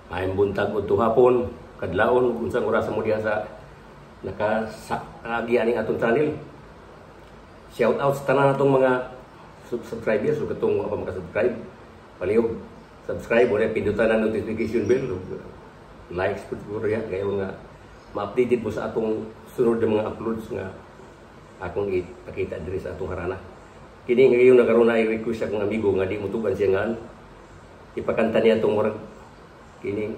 Maayong buntag udto hapon, kadlawon unsang oras mo diha sa nakaagi aning atong channel. Shout out sa tanan natong mga subscribers ug katong wa pa maka-subscribe. Palihog subscribe o pindutan ang notification bell ug likes pud siguro ya kay nga ma-updated mo sa atong sunod na mga uploads nga akong ipakita diri sa atong harana. Kini ngayon nakaroon na i-request akong amigo nga di mutugan siya nga ipakanta niya atong murag kini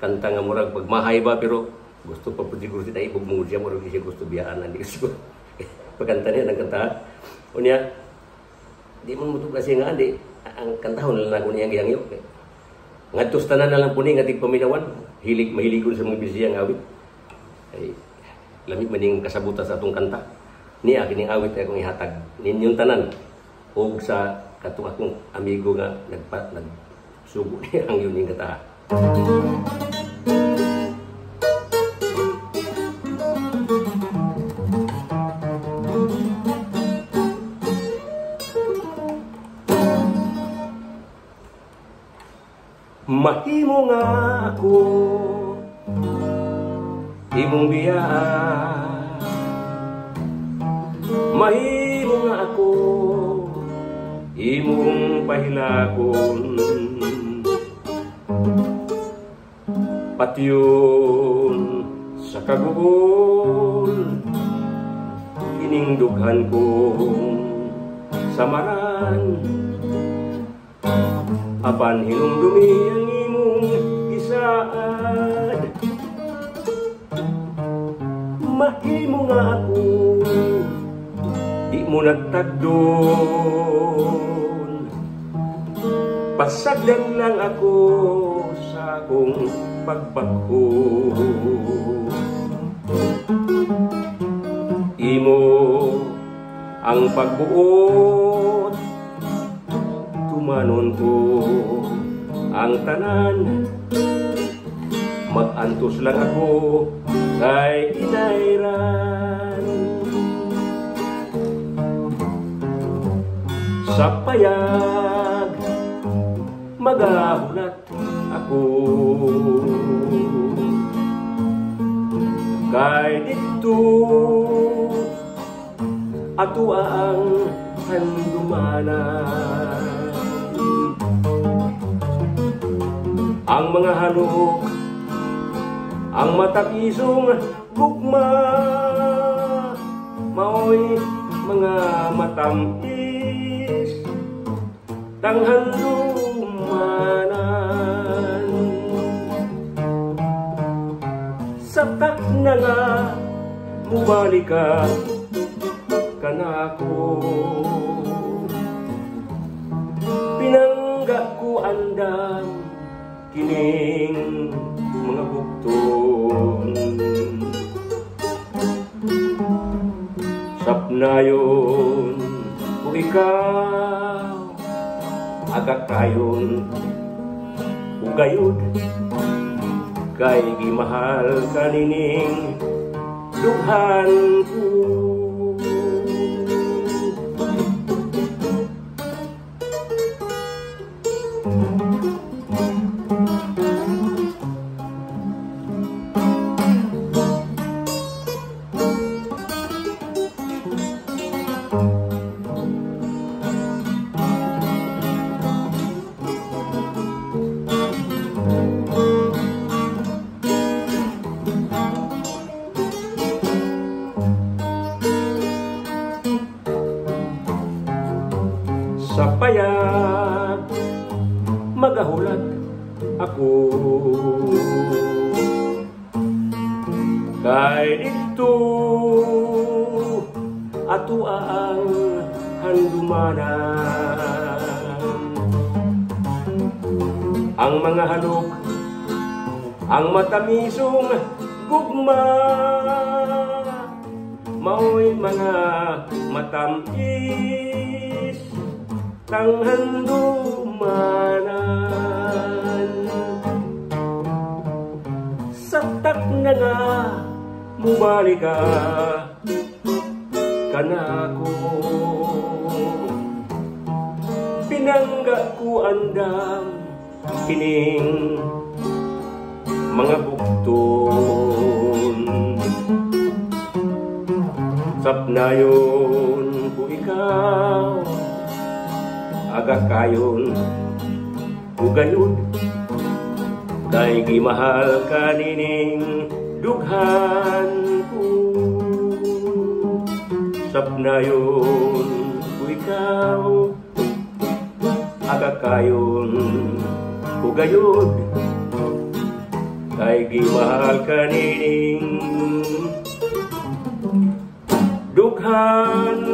kanta nga murag pagmahay ba, pero gusto pa pud siguro si taibog mo siya, murag siya gusto biyaan na di siguro pagkanta niya ng kanta. Unya di mo mutugan siya nga di ang kantahon lang ako niyang gihangyo. Ngadto sa tanan na lang po ni nga tigpaminawan, hilig mahiligon sa mga Bisaya nga awit. Ay lamig man ning kasabutan sa atong kanta. Niya kining awit ay akong ihatag ninyong tanan og sa katong akong amigo nga nagsugo niya ang yun ning kanta. Mahimo nga ako imong biyaan, mahimo nga ako imong pahilakon, patyon sa kaguol kining dughan kong samaran, apan hinumdumi ang imong gisaad. Mahimo nga ako di mo nagtagdon, pasagdan lang ako sa akong pagpakho. Imo ang pagbuot, tumanon ko ang tanan, mag-antos lang ako kay inayran. Sa payag magahulat ako, kay didto ato ang handumanan. Ang mga halok, ang matakisong gugma, maoy mga matamis tang handumanan. Sa takna nga mubalik ka kanako, pinangga ko andam kining mga bugton. Sapnayon kung ikaw agakayon ugayod, kay gimahal kanining dughan ko. Sa payag magahulat ako, kay didto ato ang handumanan. Ang mga halok, ang matamisong gugma, maoy mga matamis tang handumanan. Sa takna nga mubalik ka kanako, pinangga ko andam kining Mga bukton. Sapnayon ko ikaw, aga kayon ko gayud, kay gimahal ka nining dughan ko. Sapnayon ko ikaw, aga kayon ko gayud, kay gimahal ka nining dughan.